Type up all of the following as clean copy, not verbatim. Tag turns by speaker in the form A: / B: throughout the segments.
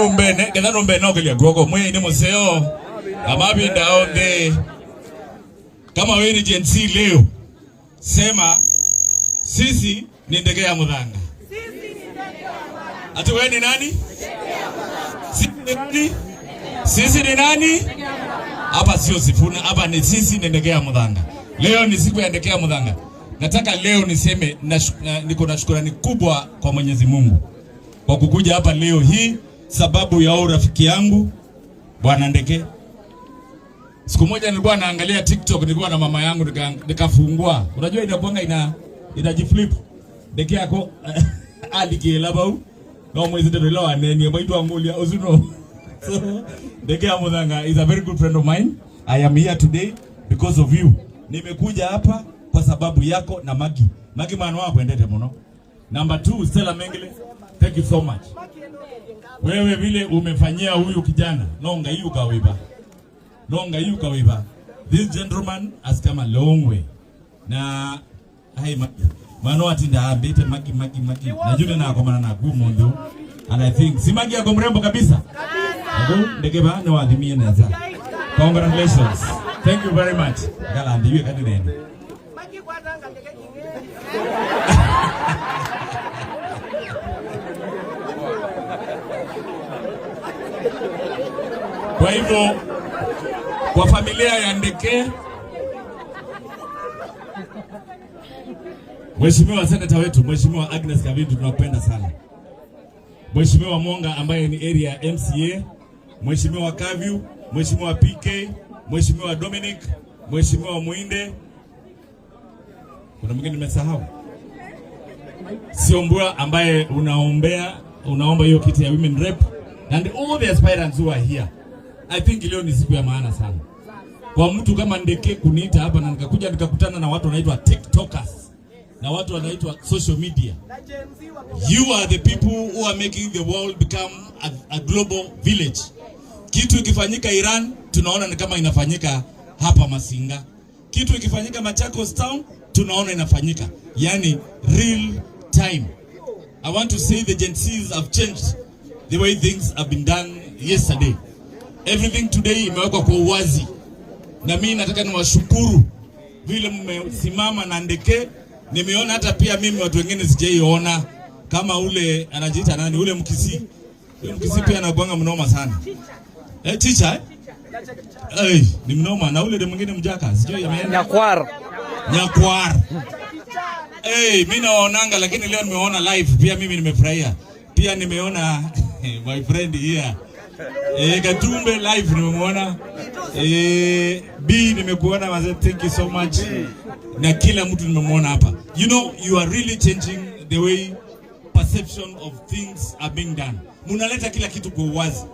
A: Numbene ketha numbene okelia guoko mwe ni museo amabinda onde. Kama wewe ni Gen Z leo, sema sisi ni ndege ya muthanga. Ati wewe ni nani? Sisi ni nani? Sisi ni nani? Hapa sio Sifuna, hapa ni sisi ni ndege ya muthanga. Leo ni siku ya ndege ya muthanga. Nataka leo niseme niko na shukrani kubwa kwa Mwenyezi Mungu kwa kukuja hapa leo hii, sababu ya rafiki yangu Bwana Ndeke. Siku moja nilikuwa naangalia TikTok, nilikuwa na mama yangu, nikafungua. Unajua inakuanga inajiflip. Ndeke yako alikiela bau. No mwezi ndio leo aneni mwaitwa ngulia usuno. So Ndeke ya Muthanga is a very good friend of mine. I am here today because of you. Nimekuja hapa kwa sababu yako na Magi. Magi mwana wako endete muno. Number 2, Stella Mengele. Thank you so much. Wewe vile umefanyia huyu kijana, nonga hiyo kawiba. Nonga hiyo kawiba. This gentleman has come a long way. Na hai Magi. Mano atinda ambete Magi Magi Magi. Najua na akomana na gumundu. And I think si Magi yako mrembo kabisa. Kabisa. Ndege ba ni wadhimie neza. Congratulations. Thank you very much. Gala ndiwe kadi nene.
B: Magi kwatanga ndege kinge.
A: Kwa hivyo kwa familia ya Ndeke, Mheshimiwa Senator wetu, Mheshimiwa Agnes Kavindu, tunakupenda sana. Mheshimiwa Mwonga ambaye ni area MCA, Mheshimiwa Kavyu, Mheshimiwa PK, Mheshimiwa Dominic, Mheshimiwa Muinde. Kuna mwingine nimesahau? Siombua ambaye unaomba hiyo kiti ya women rep, and all the aspirants who are here. I think leo ni siku ya maana sana kwa mtu kama Ndeke kuniita hapa na nikakuja nikakutana na watu wanaitwa TikTokers na watu wanaitwa social media. You are the people who are making the world become a global village. Kitu ikifanyika Iran tunaona ni kama inafanyika hapa Masinga. Kitu ikifanyika Machakos town tunaona inafanyika. Yani real time. I want to say the Gen Zs have changed the way things have been done yesterday. Everything today imewekwa kwa uwazi. Na mimi nataka niwashukuru vile mmesimama na Ndeke. Nimeona hata pia mimi watu wengine sijaiona kama ule anajiita nani, ule Mkisii. Ule Mkisii pia anakuanga mnoma sana. Teacher, eh? Ni mnoma. Na ule mwingine mjaka, sijui ameenda.
C: Nyakwar.
A: Nyakwar. Mimi nawaonanga lakini leo nimeona live pia mimi nimefurahia. Pia nimeona my friend here. Katumbe live nimemuona. B nimekuona mazee, thank you so much. Na kila mtu nimemuona hapa. You know, you are really changing the way perception of things are being done. Munaleta kila kitu kwa uwazi.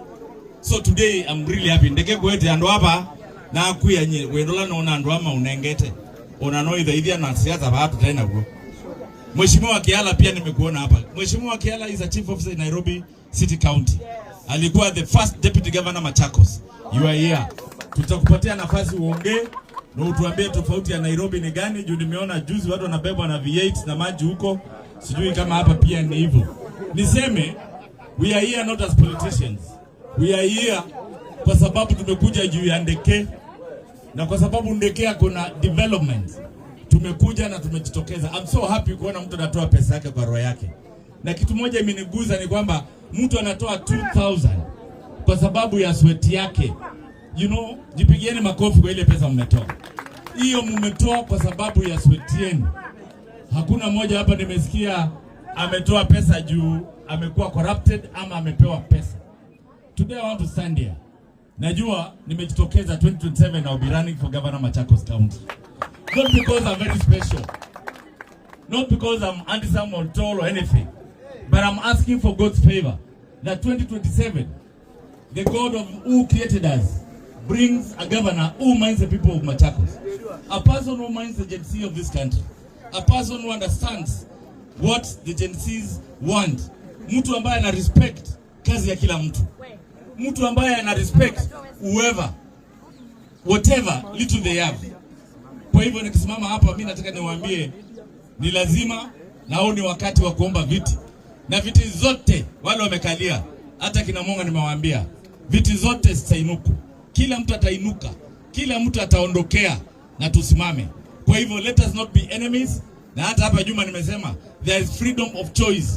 A: So today I'm really happy. Ndeke kwete andu hapa na kuya nye wendola naona andu ama unengete. Ona no itha na siasa watu tena huo. Mheshimiwa Kiala pia nimekuona hapa. Mheshimiwa Kiala is a chief officer in Nairobi City County. Alikuwa the first deputy governor Machakos. You are here. Tutakupatia nafasi uongee na utuambie tofauti ya Nairobi ni gani, juu nimeona juzi watu wanabebwa na V8 na maji huko. Sijui kama hapa pia ni hivyo. Niseme we are here not as politicians. We are here kwa sababu tumekuja juu ya Ndeke, na kwa sababu Ndeke ako na development tumekuja na tumejitokeza. I'm so happy kuona mtu anatoa pesa yake kwa roho yake. Na kitu moja imeniguza ni kwamba mtu anatoa 2000 kwa sababu ya sweat yake. You know, jipigieni makofi kwa ile pesa mmetoa. Hiyo mmetoa kwa sababu ya sweat yenu. Hakuna mmoja hapa nimesikia ametoa pesa juu amekuwa corrupted ama amepewa pesa. Today I want to stand here. Najua nimejitokeza 2027 I'll be running for governor Machakos County. Not because I'm very special. Not because I'm handsome or tall or anything. But I'm asking for God's favor that 2027, the God of who created us brings a governor who minds the people of Machakos. A person who minds the Gen Z of this country. A person who understands what the Gen Zs want. Mtu ambaye ana respect kazi ya kila mtu. Mtu ambaye ana respect whoever, whatever little they have. Kwa hivyo nikisimama hapa, mimi nataka niwaambie ni lazima, na huu ni wakati wa kuomba viti, na viti zote wale wamekalia, Hata kina Monga nimewaambia viti zote zitainuka, kila mtu atainuka, kila mtu ataondokea na tusimame. Kwa hivyo let us not be enemies. Na hata hapa Juma nimesema there is freedom of choice.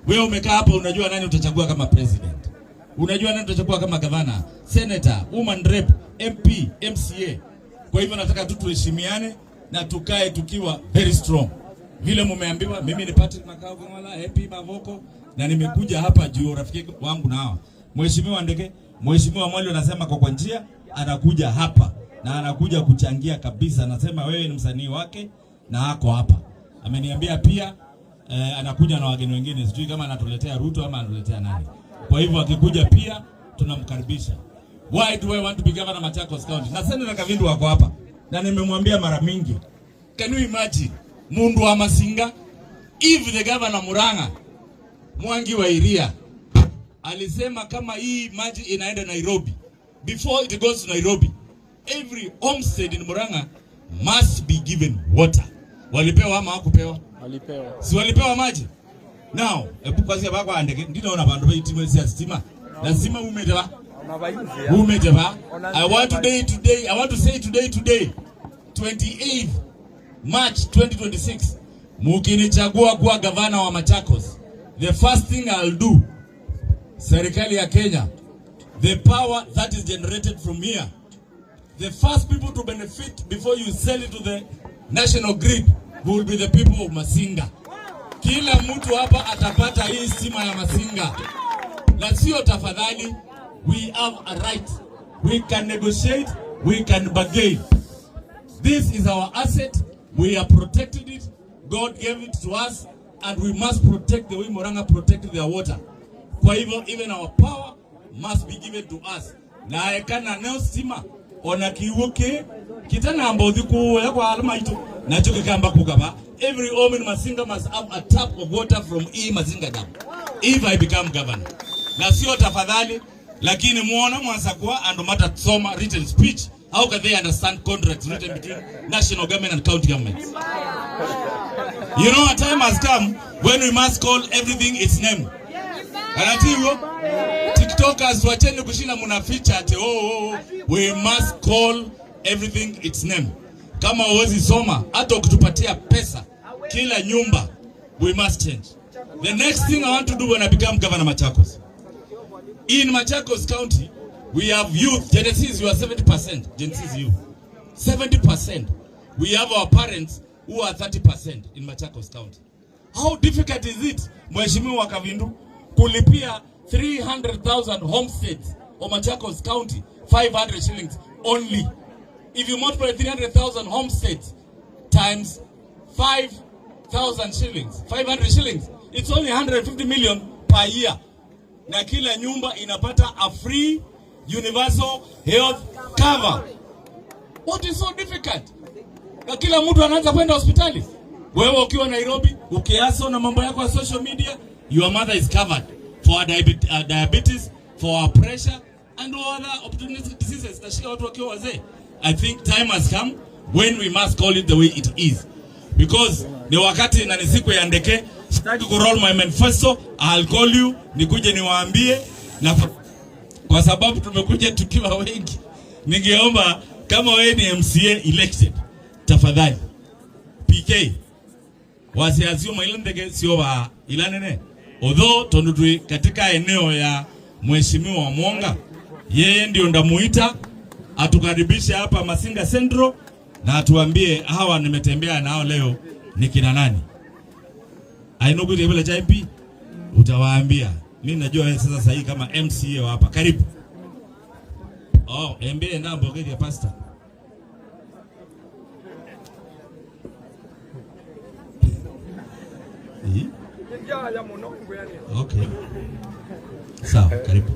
A: Wewe umekaa hapa, unajua nani utachagua kama president, unajua nani utachagua kama gavana, senator, woman rep, MP, MCA. Kwa hivyo nataka tu tuheshimiane na tukae tukiwa very strong. Vile mumeambiwa, mimi ni Patrick Makau Kang'ola, MP Mavoko, na nimekuja hapa juu rafiki wangu na hawa. Mheshimiwa Ndege, Mheshimiwa Mwali anasema kwa njia anakuja hapa na anakuja kuchangia kabisa. Anasema wewe ni msanii wake na ako hapa. Ameniambia pia anakuja na wageni wengine, sijui kama anatuletea Ruto ama anatuletea nani. Kwa hivyo akikuja pia tunamkaribisha. Why do I want to be governor Machakos County? Na Senator Kavindu wako hapa na nimemwambia mara mingi. Can you imagine mundu wa Masinga, if the governor Murang'a Mwangi wa Iria alisema kama hii maji inaenda Nairobi, before it goes to Nairobi, every homestead in Murang'a must be given water. Walipewa ama hawakupewa?
C: Walipewa.
A: Si walipewa maji? Now, ebu kwanza bakwa andeke ndinaona bandu baitimwe sia stima. Lazima umete ba. Umete ba. I want today, I want to say today 28th March 2026, mukinichagua kuwa gavana wa Machakos, the first thing I'll do, serikali ya Kenya, the power that is generated from here, the first people to benefit before you sell it to the national grid will be the people of Masinga. Kila mtu hapa atapata hii stima ya Masinga, na sio tafadhali. We have a right, we can negotiate, we can bargain. This is our asset. We have protected it. God gave it to us and we must protect the way Murang'a protected their water. Kwa hivyo even our power must be given to us. Na ekana neo stima ona kiwuke kitana mbothi kuya kwa alama itu nacho kikamba kukaba. Every home in Masinga must have a tap of water from E Masinga Dam if I become governor. Na sio tafadhali, lakini muona mwanza kuwa and matasoma written speech. How can they understand contracts written between national government and county governments? You know, a time has come when we must call everything its name. Anatiwo, TikTokers wacheni kushinda munaficha ati oh. We must call everything its name. Kama huwezi soma, hata ukitupatia pesa, kila nyumba, we must change. The next thing I want to do when I become governor Machakos. In Machakos County, we have youth. Gen Zs, you are 70%. Gen Zs, you. 70%. We have our parents who are 30% in Machakos County. How difficult is it, Mheshimiwa Kavindu, kulipia 300,000 homesteads of Machakos County 500 shillings only? If you multiply 300,000 homesteads times 5,000 shillings, 500 shillings, it's only 150 million per year. Na kila nyumba inapata a free universal health cover. What is so difficult? Na kila mtu anaanza kwenda hospitali. Wewe ukiwa Nairobi, ukiaso na mambo yako ya social media, your mother is covered for diabetes, for her pressure and all other opportunistic diseases. Tashika watu wakiwa wazee. I think time has come when we must call it the way it is. Because ni wakati na ni siku ya ndeke, sitaki ku roll my manifesto, I'll call you, nikuje niwaambie, na kwa sababu tumekuja tukiwa wengi, ningeomba kama wewe ni MCA elected, tafadhali PK wasiazio mailendeke sio wa ilanene, although tondutui katika eneo ya Mheshimiwa Mwonga, yeye ndio ndamuita atukaribishe hapa Masinga Central na atuambie hawa nimetembea nao leo ni kina nani. Ainogwire bila cha MP utawaambia. Mimi najua wewe sasa sahihi kama MCA wa hapa. Karibu. Oh, MB ndambo ya pastor. Okay. Sawa, karibu.